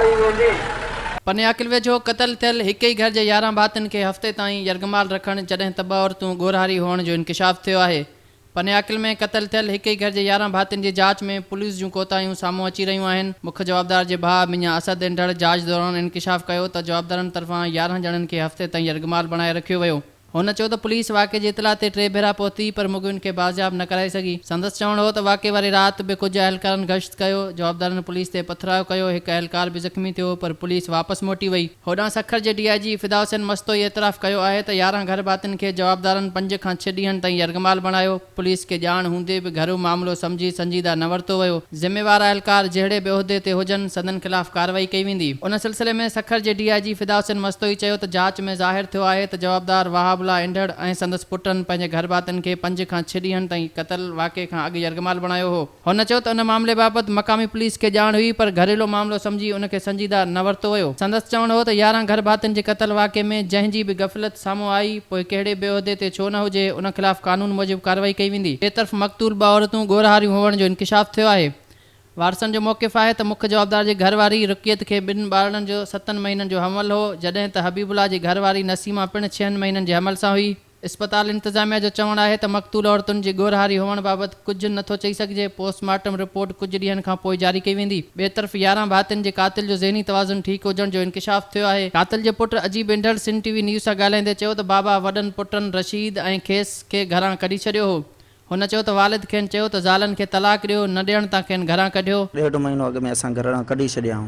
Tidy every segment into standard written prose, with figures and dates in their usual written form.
ڪئي ويندي. پنياڪل ويجهو قتل ٿيل هڪ ئي گهر جي 11 ڀاتين کي هفتي تائين يرغمال رکڻ جڏهن ته ٻه عورتون ڳورهاري هئڻ جو انڪشاف ٿيو آهي. پنياڪل ۾ قتل ٿيل هڪ ئي گهر جي 11 ڀاتين جي جاچ ۾ پوليس جون ڪوتاهيون سامهون اچي رهيون آهن. مک جوابدار جي ڀاء ميان اسد انڍڙ جاچ دوران انڪشاف ڪيو ته جوابدارن طرفان 11 ڄڻن کي هفتي تائين يرغمال بڻائي رکيو ويو. هن چيو ته پوليس واقعي جي اطلاع تي ٽي ڀيرا پهتي پر مغوين کي بازياب نه ڪرائي سگهي. سندس چوڻ هو ته واقعي واري رات به ڪجهه اهلڪارن گشت ڪيو، جوابدارن پوليس تي پٿراء ڪيو، هڪ اهلڪار به زخمي ٿيو پر پوليس واپس موٽي وئي. هوڏانهن سکر جي ڊي I جي فدا حسين مستوئي اعتراف ڪيو آهي ته 11 گهر ڀاتين کي جوابدارن پنج کان ڇهه ڏينهن تائين يرغمال بڻايو، پوليس کي ڄاڻ هوندي به گهرو معاملو سمجهي سنجيده نه ورتو ويو، ذميوار اهلڪار جهڙي به عهدي تي هجن سندن خلاف ڪارروائي ڪئي ويندي. ان سلسلي ۾ سکر جي ڊي I جي فدا حسين مستوئي چيو ته جاچ ۾ ظاهر ٿيو آهي ته جوابدار وهاب الله انڍڙ ۽ سندس پٽن پنهنجي گهرڀاتين کي پنج کان ڇهه ڏينهن تائين قتل واقعي کان اڳ يرغمال بڻايو هو. هن چيو ته ان معاملي بابت مقامي پوليس کي ڄاڻ هئي پر گهريلو معاملو سمجهي ان کي سنجيده نه ورتو ويو. سندس چوڻ هو ته 11 گهر ڀاتين جي قتل واقعي ۾ جنهن جي به غفلت سامهون آئي پوء ڪهڙي به عهدي تي ڇو نه هجي ان خلاف قانون موجب ڪارروائي ڪئي ويندي. ٻئي طرف مقتول ٻه عورتون ڳورهاريون هئڻ جو انڪشاف ٿيو آهي. وارثن جو موقف آهي ته مک جوابدار جي گهر واري رقيت کي ٻن ٻارڙن جو ستن مهينن جو حمل هو جڏهن ته حبيب الله جي گهر واري نسيمه پڻ ڇهن مهينن جي حمل سان هئي. اسپتال انتظاميا جو چوڻ آهي ته مقتول عورتن جي ڳورهاري هئڻ بابت ڪجهه نه ٿو چئي سگهجي، پوسٽ مارٽم رپورٽ ڪجهه ڏينهن کان پوء جاري ڪئي ويندي. ٻئي طرف 11 ڀاتين جي قاتل جو ذهني توازن ٺيڪ هجڻ جو انڪشاف ٿيو آهي. قاتل جي پٽ عجيب انڍڙ سنڌ ٽي وي نيوز سان ڳالهائيندي چيو ته بابا وڏن پٽن رشيد ۽ کيس کي گهران ڪڍي ڇڏيو هو. هن چيو ته والد کين چيو ته زالن کي طلاق ڏيو، نه ڏيڻ تان کين گهران ڪڍيو. ڏيڍ مهينو اڳ ۾ اسان گهران ڪڍي ڇڏيائون.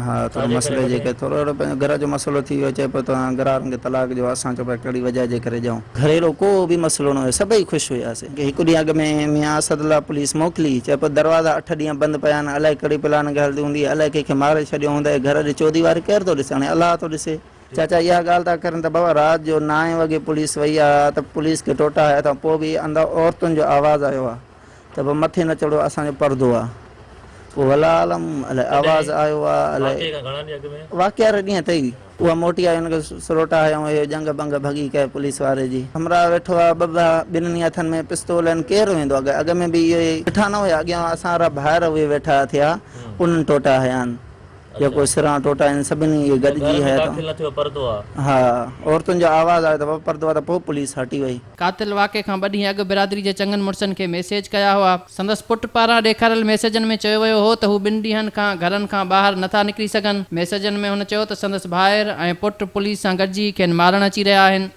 ها ٿورو مسئلي جي ڪري ٿورو اهڙو پنهنجو گهر جو مسئلو ٿي ويو چئي پيو ته گهر وارن کي طلاق ڏيو اسان چيو پيا ڪهڙي وجهه جي ڪري ڏيون. گهريلو ڪو به مسئلو نه هيو سڀئي خوش هياسين. هڪ ڏينهن اڳ ۾ ميان اسد الله پوليس موڪلي چئي پيو دروازا اٺ ڏينهن بند پيا آهن الائي ڪهڙي پلان ڳالهه هوندي الائي ڪنهن کي ماري ڇڏيو هوندئي گهر جي چوديواري ڪير ٿو ڏسي هاڻي الله ٿو ڏسي. چاچا اها ڳالهه ٿا ڪرين ته بابا رات جو نائين وڳي پوليس وئي آ ته پوليس کي ٽوٽا هنيا اٿائون پوء به اندر عورتن جو آواز آيو آ ته بابا مٿي نه چڙهو اسان جو پردو آ پوء والله عالم الائي آواز آيو آ الائي واقعي واري ڏينهن تي ئي اها موٽي آئي ان کي سروٽا هنيائون اهو ڄنگهه ٻنگهه ڀڳي ڪنهن پوليس واري جي همراهه ويٺو آ ٻه ٻه ٻنهي هٿن ۾ پستول آهن ڪير ويندو اڳ اڳ ۾ به اهو ئي ڏٺا نه هيا اڳيان اسان وارا ڀائر اهي ويٺا ٿيا انهن ٽوٽا هنيا آهن. جيڪو سران ٽوٽا آهن سڀني اهي گڏجي هيا ته ها عورتن جو آواز آيو ته بابا پردو آ ته پوء پوليس هٽي وئي. قاتل واقعي کان ٻه ڏينهن اڳ برادري جي چڱن مڙسن کي ميسيج ڪيا هئا. سندس پٽ پاران ڏيکاريل ميسيجن ۾ چيو ويو هو ته هو ٻن ڏينهن کان گهرن کان ٻاهر نه ٿا نڪري سگهن. ميسيجن ۾ هن چيو ته سندس ڀائر ۽ پٽ پوليس سان گڏجي کين مارڻ اچي رهيا آهن.